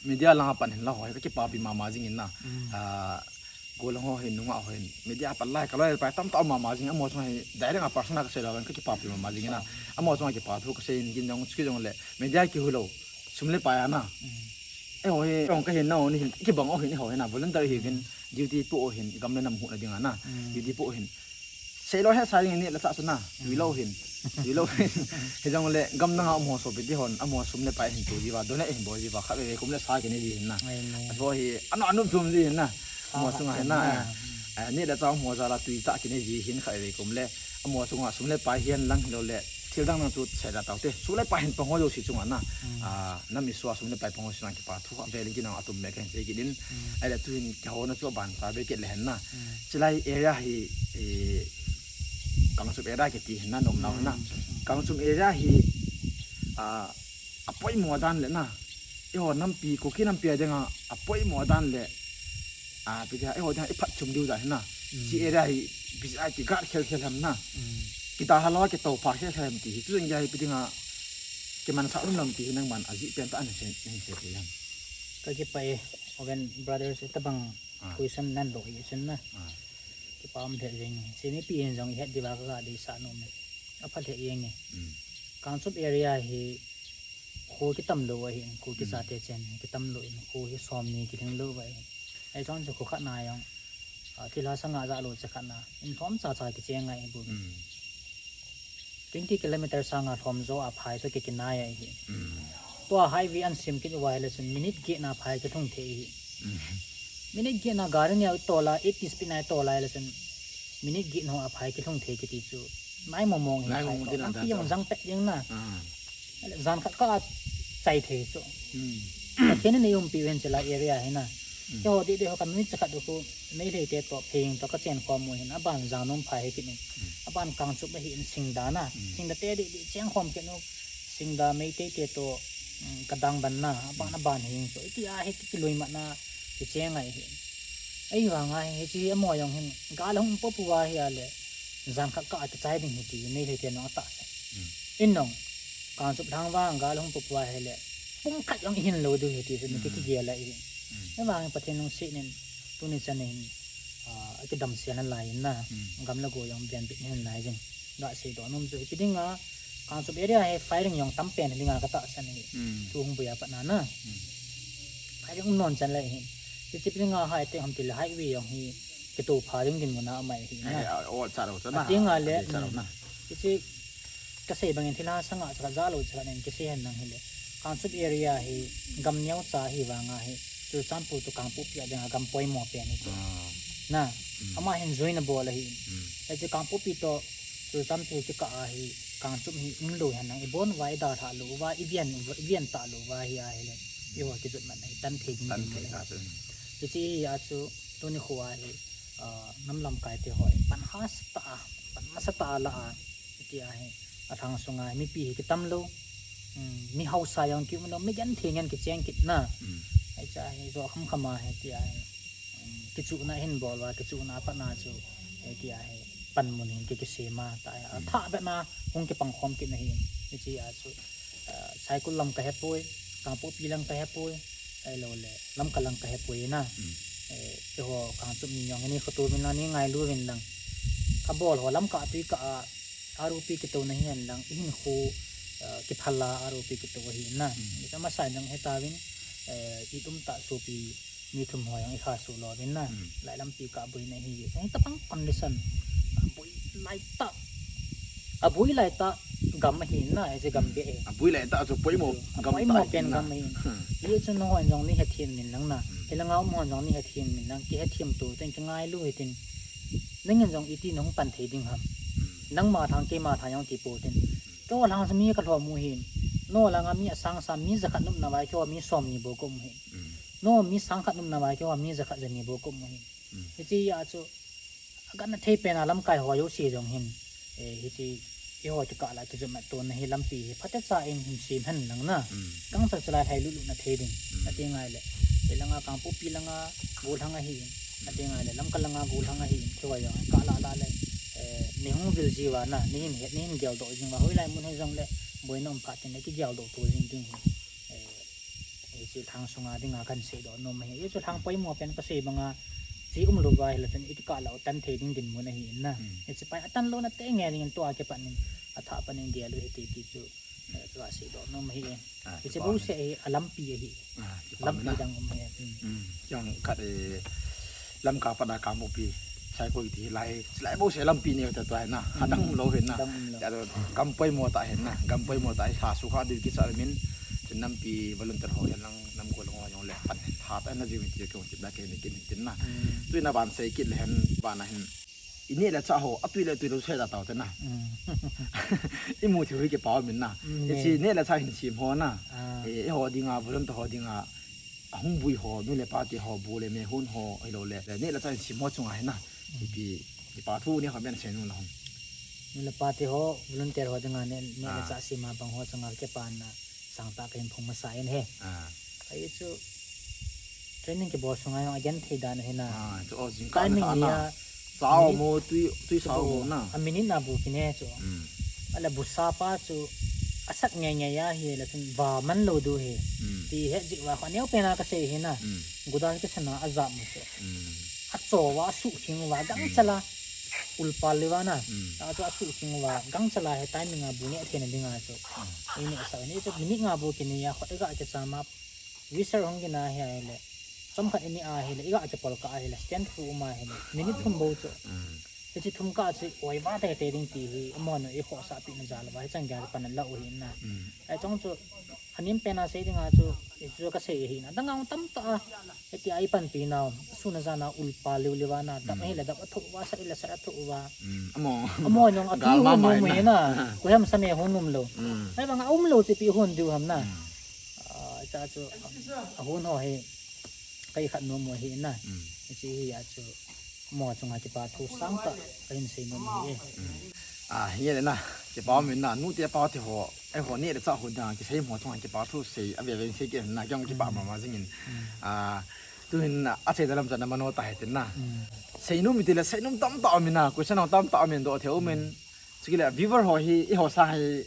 media langa pan hin la ho, kakipapi mama jing in na. Ah, golang ho hin, nungah ho hin, media pan lai, kaloi pai tamtah mama jing, amaho chunga hi, direct a personal kasei lou, kakipapi mama jing in na. Amaho chunga kipa thu kasei in, kin jong, chuki jong le, media kihu lou, sum le pai a na. Eiho hi, jong kahin na, ni hin, kibang o hin, eiho hin na, volunteer hi vin, duty po o hin, gam le nam huhna dinga na, duty po o hin. Seilou hesa ding ni la cha chu na, tui lou hin, tui lou hin. Hijong le, gam danga umho sopi ti hon, amaho sum le pai hin tu jiuva, donate hin bol jiuva, khatvei vei kum le sa kinei ji hin na. Aso hi, anu anu thum ji hin na. Amaho chunga hin na. Ni le cha umho jal a tui tah kinei ji hin khatvei vei kum le. Amaho chunga sum le pai hihen lang hilou le, thil dang dang chu seida taute. Sum le pai hin pang ho jouse chunga na. Ah, nam Isua sum le pai pang ho jouse chunga kipa thu avel in kinang atum me kahin sei kit in. Ahile tuhin kihou na chu aban cha be kit le hen na. Chilai area hi, eh, Kangchup area kiti hin na nom nau na. Kangchup area hi, ah, apoimo dan le na. Eiho nampi, Kuki nampi a dinga apoimo dan le. Ah, ipi dia, eiho dinga iphatchom diu dan hin na. Chi area hi, ipi dia kigat khel khel ham na. Kita halou a kitopha khel khel ham ti hi. Chu jong hi ipi dinga kimansah lom lom ti hi nangman ajih pen tah a nahin sei, nahin sei thei ham. Kakipah e, Oven Brothers, itabang question nahin doh hi chun na. Kipa um lheh jeng e. Hiche mipi hin jong ihet diuva kaga deisah nom e. Apha lheh jeng e. Kangchup area hi kho kitam lou ahin, kho kichate chen kitam lou in, kho hi somni kilhing lou ahin. Hichun chu kho khat na jong, ah, thilha sanga ja lou cha khat na, in lhom cha cha kicheng ngai bu. Twenty kilometer sanga lhom jo a phai toh kikinai ahi. Tua highway ahin sem kit uva ahile chun minute get na phai kilhung thei ahi. Minute get na gari neo itol a, eighty speed na itol a ahile chun minute get na a phai kilhung thei kiti chu. Nai momong hi phai toh. Lampi jong jang pet jeng na. Jan khat kah a chai thei chu. Pathen in eiumpi u hin chulai area hi na. Keiho deh deh ho kanui cha khat u khu Meitei te toh pheng toh kachen khom u hin aban Jangnom phai hi kit in. Aban Kangchup ahin Singda na. Singda te deh deh cheng khom kit u. Singda Meitei te toh, um, kadang ban na. Aban aban hi jeng chu. Iti a hi kilui mat na kicheng ngai hi. Ahivanga hi, hiche amaho jong hin, gal hung pop uva ahile, jan khat kah a kichai ding ahi ti, Meitei te nung atahsan. In nung, Kangchup lang vang gal hung pop uva ahile, pung khat jong ihin lou diu ahi ti, chu kiti gel ahi. Ahivangin Pathen lungset in, tuni chan in, ah, akidam sel nalai in na, gam le go jong venbit nalai jing. Ga seidoh nom chu, ipi dinga, Kangchup area hi firing jong tam pen dinga katahsan ahi. Thu hung boi a pat na na. Firing um non chan le hin. Hiche ipi dinga hai te ham tile highway jong hi kitopha ding dinmun a um ahi na. Atin a le, hiche kasei bangin thilha sanga cha khat ja lou cha khat in kisei hen lang hile. Kangchup area hi gam neocha ahi vanga hi. Churachandpur toh Kangpokpi a dinga gam poimo pen ahi chu. Na, ama hin join abol ahi. Hiche Kangpokpi toh Churachandpur kikah a hi Kangchup hi umlou hen lang, ibon uva, idalhah lou uva, iven, iven talou uva hi ahile, eiho kijotmat na hi tan thei ding. Hiche hi a chu tuni kho a hi, ah, nam lamkai te ho hi pan hastah a, pan nasatah a la a, hiti a hi, alhang sunga hi mipi hi kitam lou, mi haosa jong kium lou, mi genthei ngen kicheng kit na. Hiche hi jo khamkham a hiti a hi. Kichuhna ahin bol uva, kichuhna a pat na chu, eh, tia hi, panmun hin ki, kisem a, tia, athah bep na, hung kipang khom kit na hi, hiche a chu, eh, Saikul lam kahepoi, Kangpokpi lam kahepoi, ahilou le, Lamka lam kahepoi na. Eh, keiho Kangchup mi jong, ni khoto uvin lang, ni ngailu uvin lang. Kabol ho Lamka tui kah a, R O P kitouna hihen lang, ihinkho, eh, kiphal a R O P kitou ahi na. Hiche masa jong hetauvin, eh, itum tah sopi, mi thum ho jong ikha suh louvin na. Lai lampi kah boina hi. Hitabang condition. Aboi lai tah. Aboi lai tah gam ahi na, hiche gam beh hi. Aboi lai tah chu poimo gam tah pen gam ahi. Hichu nangho jong ni hethem in lang na. Hilanga um ho jong ni hethem in lang. Kihethem to, tin kingailu hitin. Nangin jong iti nahung pan thei ding ham. Nangma thang keima thang jong ti po tin. Keiho lang chu mi kalhom u hin. Nangho langa mi asang sang mi jakhat nopna vai keiho mi somni bou ka um u hin. Nangho mi sangkhat nopna vai keiho mi jakhat jani bou ka um u hin. Hiche a chu agangthei pen a lamkai ho jouse jong hin. Eh, hiche eiho kikah la kijotmat tona hi lampi hi phatecha in hin sem hen lang na. Gangchal chalai lhai lulu na thei ding. Ati ngai le. Hilanga Kangpokpi langa gollhang ahi. Atenga le Lamka langa gollhang ahi. Tua jong kala la le, eh, nei hung vil jiuva na, nei hin het, nei hin geldoh jing uva, hoilai mun hi jongle boina um phat in le kigeldoh to jing ding hi. Eh, hiche lhang sunga dinga kahin seidoh nom ahi. Hichu lhang poimo pen kasei banga, chi umlou va hile chun ikikah lou tan thei ding dinmun ahi in na. Hmm. Hiche pai atan louna tenge dingin tua kipat in, athah pat in gel u hite ti chu, eh, kaseidoh nom ahi e. Ah, hiche kipa bouseh hi alampi ahi. Ah, kipa lampi na. Dang um e. Hmm. Hmm. Jong khat, eh, Lamka pat a Kangpokpi, Saikul kiti hi lai, chulai bouseh lampi neo ta tua hi na. Hmm. Adang umlou hin na. Adang umlou. Tia lo, gam poimo tah hin na. Gam poimo tah hi lha sukha diu kicha min. Chun nampi volunteer ho hin lang, namgol ho jong le pan hin. Lha tah na jiu min ti kong tip na ke ni kin tin na. Hmm. Tuin aban sei kit le hin, ban a hin. I neh le chah ho, atui le tui lou sei ta tau te na. Hmm. I mu thiu hi kipa um in na. Hmm. I chi neh le chah hin sim ho na. Ah. I, i ho dinga, volunteer ho dinga. Ahung bui ho, nu le pa te ho, bu le me hon ho, ahilou le, le neh le chah sim ho chunga hi na. Hmm. Ipi, ipi thu nei ho ben sei nom na hung. Nu le pa te ho, volunteer ho dinga neh, neh le chah sim a bang ho chunga kipana sangtah kahin phong masa in ahi. Ah. Ahi chu training kibol sunga jong agenthei dan ahi na. Ah, chu o jingkah na. Timing hi a, Sao mo, tui, tui sao mo na. A minute na bu kine chu. Hmm. Ala bu sa pa chu asat ngei ngei a hile chun va man lou diu hi. Hmm. Ti het jeh uva kho neo pen a kasei hi na. Hmm. Guda hi kasana ajap mo chu. Hmm. Acho uva asuh khing uva gangchal a. Hmm. Ulpal le uva na. Hmm. Achu asuh khing uva gangchal a hi timing a bu neh thei na dinga chu. Hmm. Ini sa ni chu minute nga bu kine a kho iga kicham a. Whistle hung kina hi ahile. Chomkhat ini ahile, iga kipol kah ahile, stand through um ahile. Minute thum bou chu. Mm. Hiche thum kah chu, oi va tei tei ding ti hi, amahon eikhohsah pi na jal uva, hichan gei a pan alah u hi na. Mm. Ahi chong chu, anem pen a sei dinga chu, hichu kasei hi na. Adang a jong tamtah a, hiti a ipanpi nau, sun a jan a ulpa liu liu a na, dap ahile dap a thoh uva, sat ahile sat a thoh uva. Mm. Amaho. Amaho jong akihu nom u hi na, koiham sa me hon nom lou. Mm. Ahivang a um lou chu ipi hon diu ham na. Mm. Ah, hiche chu, ahon ho hi, ka ikhat nom u ahi na. Mm. Hiche hi a chu, amaho chunga kipa thu sangtah kahin sei nom u ahi. Mm. Ah, hi le na, kipa um in na, nu te pa te ho, eiho neh le chah ho dinga kisei ho chunga kipa thu sei, ave ve sei kit na, kei jong kipa mama jing in. Mm. Ah, tuhin na, ache da lam chan na mano ta he tin na. Mm. Sei nom iti le, sei nom tamtah um in na, question ho tamtah um in doh thei um in. Mm. Chule viewer ho hi, eiho sang hi,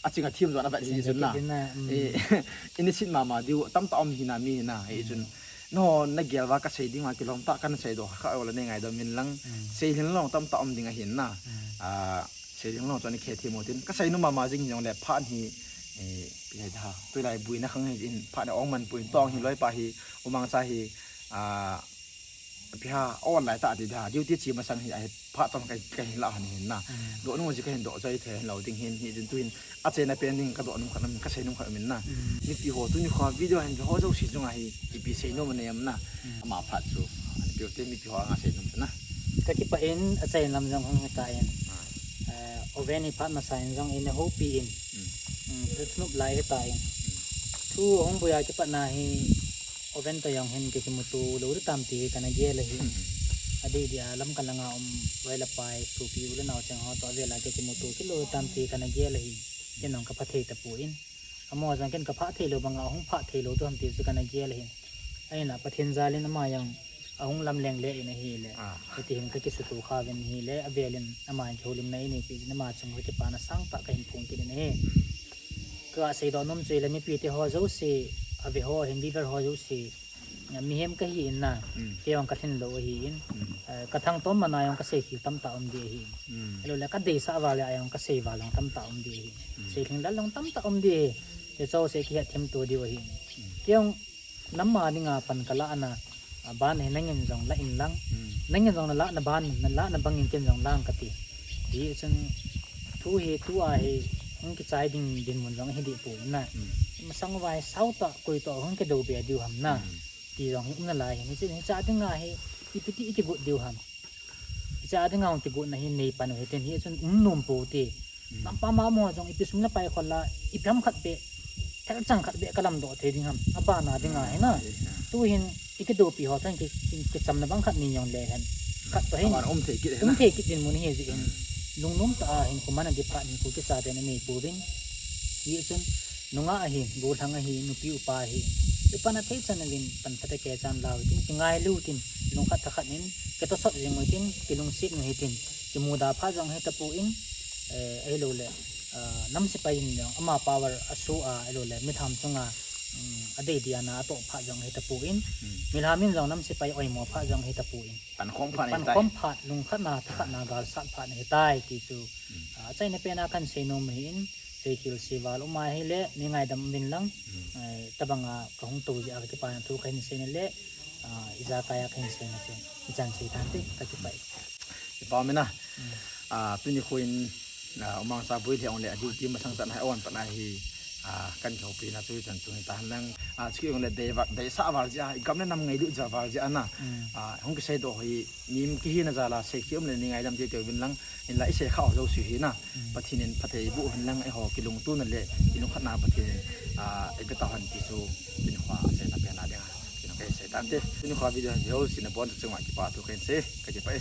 aching a thim jon avet hi chun na. Ching a thim na, mm. Eh, ini sin mama diu, tamtah um hi na mi hi na, eh, chun. Mm. Nangho na gel uva kasei ding uva kilom tah kana seidoh kha, o la nei ngaidam in lang. Mm. Sei lhing lou tamtah um ding ahi na. Mm. Ah, sei lhing lou chun i khe thim u tin. Kasei nom mama jing jong le phat hi, eh, pi hai da. Tulai buina khang hi in phat na ong man pui in tong hi loi pa hi, umang cha hi, ah, Pi ha, online ta ti da, duty chi masang hi, ahi phat chom ka, kahin lah hon hin na. Mm. Doh nung ji kahin doh joi thei lou ding hin, hichun tuhin, achaina pen ding kadoh nom khat um, kasei nom khat um in na. Mm. Mipi ho, tuni kho video hin ho jouse chunga hi, ipi sei nom nei em na. Mm. Ama phat chu, ani pi ho te mipi ho anga sei nom chu na. Ka kipah in, achaina lam jong hung hita in. Ah. Eh, oven hi phat masa in jong in houpi in. Mm. Mm, chu thunop lai hita in. Mm. Thu hung boi a kipat na hi, Oven toh jong hin kikimuto lou tam ti kana gel ahi. Hmm. Adeh deh a Lamka langa um, loi le pai, sopi u le nao cheng ho toh avel a kikimuto kilou tam ti kana gel ahi. Ken jong ka pha thei tapon. Amaho jong ken ka pha thei lou banga hung pha thei lou tu ham ti chu kana gel ahi. Ahinla Pathen jal in ama jong ahung lamleng le in ahile. Ah. Hiti hin ka kisuto kha uvin ahile, avel in ama jong kihoulimna einei peh in ama chung ka kipana sangtah kahin phong kit in ahi. Hmm. Ka seidoh nom chu ahile mipi te ho jouse, ave ho hin, viewer ho jouse, mihem kahi in na, mm, kei jong kalhin lou ahi in, mm, eh, ka thangtom man a jong kasei khel tamtah um ding ahi in. Mm. Ahilou le kadeisah val a jong kasei val jong tamtah um ding ahi in. Mm. Sei lhing lal jong tamtah um ding ahi. Hiche jouse kihet them to diu ahi in. Mm. Kei jong nam a dinga pan kalah na, a, ban hi nangin jong lah in lang. Mm. Nangin jong nalah na ban, nalah na bangin ken jong lang kati. Hichun thu hi tua hi hung kichai ding dinmun jong hi deh poi na. Mm. Masang uva hi sao tah koi toh hung kidou be diu ham na. Mm. Ti jong hi um nalai hin. Hichun hiche a dinga hi ipi ti i kigot diu ham. Hiche a dinga hung kigotna hi nei pan u hite, hichun um nom pou te. Mm. Lampi ma mo jong ipi sum le pai khol a, ipi ham khat beh, thelchang khat beh ka lamdoh thei ding ham. Abana dinga hi na. Ah, eh, ah. Tuhin i kidoupi ho chun ki, ki, kichamna bang khat nei jong le hen. Khat toh hin. Aban um thei kit hen. Um thei kit dinmun hi jeh hin. Mm. Lungnom tah a hin koima na diphat ni ko kisa te na nei pouvin. Hichun Nungah ahi, gollhang ahi, nupi upa ahi. Ipan athei chan uvin, pan phatah a kichat lau tin, kingailu tin, lungkhat thakhat in, kitosot jing u tin, kilungset u hitin, kimuda phat jong hitapon, eh, ahilouleh, ah, nam sepai in jong, ama power aso a, ahilouleh, milham chunga, um, adei dia na atoh phat jong hitapon, milham in jong nam sepai oimo phat jong hitapon. Pankhom phat na hitai. Pankhom phat, lungkhatna, thakhatna, galsat phat na hitai, ti chu, ah, achaina pen a kahin seinom ahin, seikhel seival um ahile, nei ngaidam uvin lang, eh, tabang a kahung tou jeh a kakipana thu kahin seina le, ah, ijakai a kahin seina chu, ichan sei tante, kakipah e. Kipah um e na. Ah, tuni khoin, ah, Umang Saboi le ong le a duty masang chan hai on pat na hi, ah, kahin kihoupi na chu ichan chu hitan lang, ah, chu ong le dei va, deisah val jeh a, igam le nam ngailut jeh a val jeh a na. Ah, hung kiseidoh hi, mi kihina jal a, seikhel um le nei ngaidam teitei uvin lang, hinla isei kha ho jouse hi na. Pathen in phatthei boh uvin lang, eiho kilungtona le, kilungkhatna Pathen in, ah, eipe tauhen ti chu, tuni kho a achaina pen a ding a, tuni kho a sei tante. Tuni kho a video hi ho sina bon chu chunga kipathu kahin sei, kakipah e.